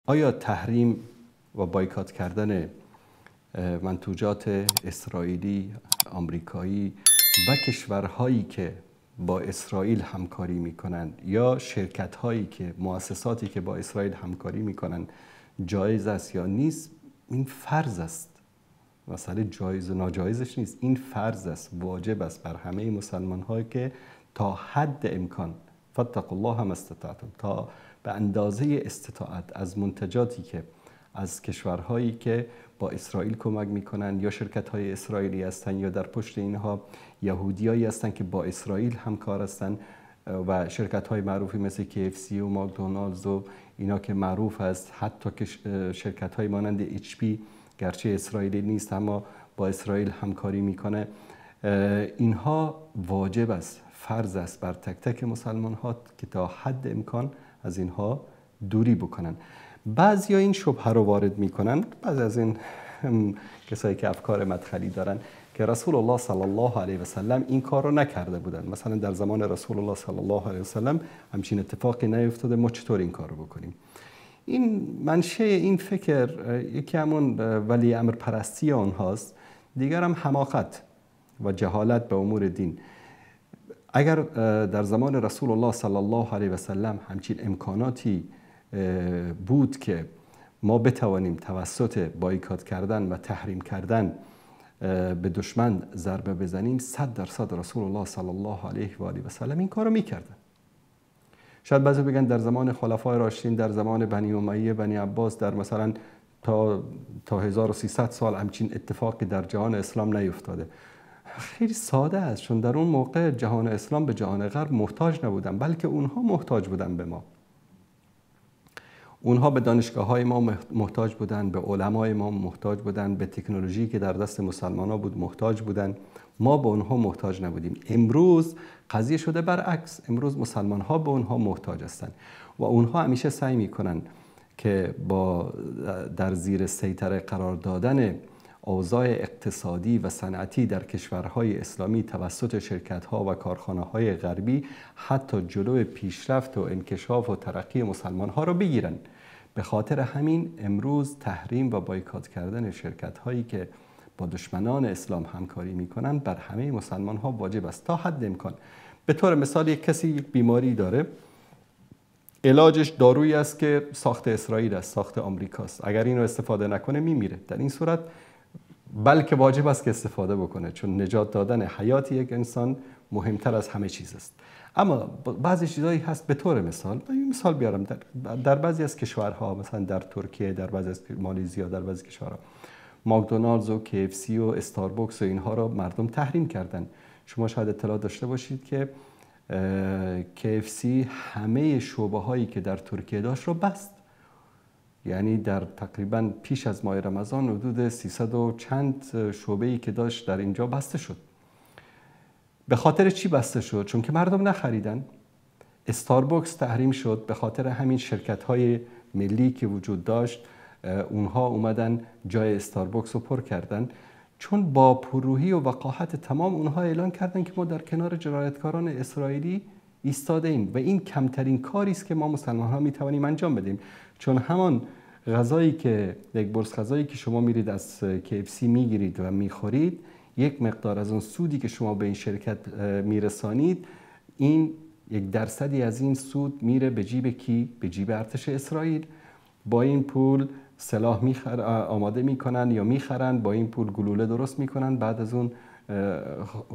آیا تحریم و بایکات کردن منتوجات اسرائیلی، آمریکایی و کشورهایی که با اسرائیل همکاری میکنند یا شرکت‌هایی که مؤسساتی که با اسرائیل همکاری میکنند جایز است یا نیست؟ این فرض است. مسئله جایز و ناجایزش نیست، این فرض است، واجب است بر همه مسلمان ها که تا حد امکان فاتقوا الله ما استطعتم، تا به اندازه استطاعت از منتجاتی که از کشورهایی که با اسرائیل کمک میکنن یا شرکت های اسرائیلی هستند یا در پشت اینها یهودیایی هستند که با اسرائیل همکار هستند و شرکت های معروفی مثل KFC و ماکدونالدز و اینا که معروف هست، حتی شرکت های مانند HP گرچه اسرائیلی نیست اما با اسرائیل همکاری میکنه، اینها واجب است، فرض است بر تک تک مسلمان ها که تا حد امکان از اینها دوری بکنن. بعضی این شبهه رو وارد میکنن، بعضی از این کسایی که افکار مدخلی دارن که رسول الله صلی الله علیه و سلم این کار رو نکرده بودن، مثلا در زمان رسول الله صلی الله علیه و سلم همچین اتفاقی نیفتاده، ما چطور این کار رو بکنیم؟ این منشه این فکر یکی همون ولی امر پرستی آنهاست، دیگر هم حماقت و جهالت به امور دین. اگر در زمان رسول الله صلی الله علیه و سلم همچین امکاناتی بود که ما بتوانیم توسط بایکات کردن و تحریم کردن به دشمن ضربه بزنیم، 100% رسول الله صلی الله علیه و آله و سلم این کارو میکردن. شاید بعضی بگن در زمان خلفای راشدین، در زمان بنی امیه، بنی عباس، در مثلا تا 1300 سال همچین اتفاقی در جهان اسلام نیفتاده. خیلی ساده است، چون در اون موقع جهان اسلام به جهان غرب محتاج نبودن، بلکه اونها محتاج بودن به ما. اونها به دانشگاه‌های ما محتاج بودن، به علمای ما محتاج بودن، به تکنولوژی که در دست مسلمان‌ها بود محتاج بودن. ما به اونها محتاج نبودیم. امروز قضیه شده برعکس، امروز مسلمان‌ها به اونها محتاج هستند و اونها همیشه سعی می‌کنن که با در زیر سیطره قرار دادن اوضاع اقتصادی و صنعتی در کشورهای اسلامی توسط شرکت‌ها و کارخانه‌های غربی حتی جلو پیشرفت و انکشاف و ترقی مسلمان‌ها رو بگیرن. به خاطر همین امروز تحریم و بایکات کردن شرکت‌هایی که با دشمنان اسلام همکاری می‌کنن بر همه مسلمان‌ها واجب است تا حد امکان. به طور مثال یک کسی یک بیماری داره، علاجش دارویی است که ساخت اسرائیل است، ساخت آمریکاست، اگر اینو استفاده نکنه میمیره. در این صورت بلکه واجب است که استفاده بکنه، چون نجات دادن حیات یک انسان مهمتر از همه چیز است. اما بعضی چیزایی هست، به طور مثال مثال بیارم، در بعضی از کشورها، مثلا در ترکیه، در بعضی از مالزیا، در بعضی کشورها ماکدونالدز و KFC و استارباکس و اینها رو مردم تحریم کردن. شما شاید اطلاع داشته باشید که KFC همه شعبه هایی که در ترکیه داشت رو بست. یعنی در تقریبا پیش از ماه رمضان حدود 300 و چند شعبه‌ای که داشت در اینجا بسته شد. به خاطر چی بسته شد؟ چون که مردم نخریدن. استارباکس تحریم شد به خاطر همین شرکت‌های ملی که وجود داشت، اونها اومدن جای استارباکس رو پر کردن، چون با پررویی و وقاحت تمام اونها اعلان کردن که ما در کنار جنایتکاران اسرائیلی ایستاده ایم و این کمترین کاری است که ما مسلمان ها میتوانیم انجام بدیم. چون همان غذایی که یک برس غذایی که شما میرید از KFC میگیرید و میخورید، یک مقدار از اون سودی که شما به این شرکت میرسانید، این 1% از این سود میره به جیب کی؟ به جیب ارتش اسرائیل. با این پول سلاح آماده میکنن یا میخرن، با این پول گلوله درست میکنن، بعد از اون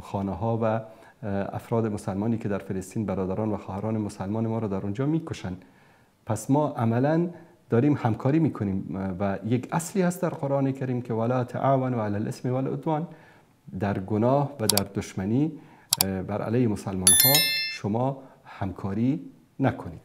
خانه ها و افراد مسلمانی که در فلسطین، برادران و خواهران مسلمان ما رو در اونجا میکشن. پس ما عملاً داریم همکاری میکنیم و یک اصلی هست در قرآن کریم که ولا تعاونوا علی الاثم والعدوان، در گناه و در دشمنی بر علیه مسلمان ها شما همکاری نکنید.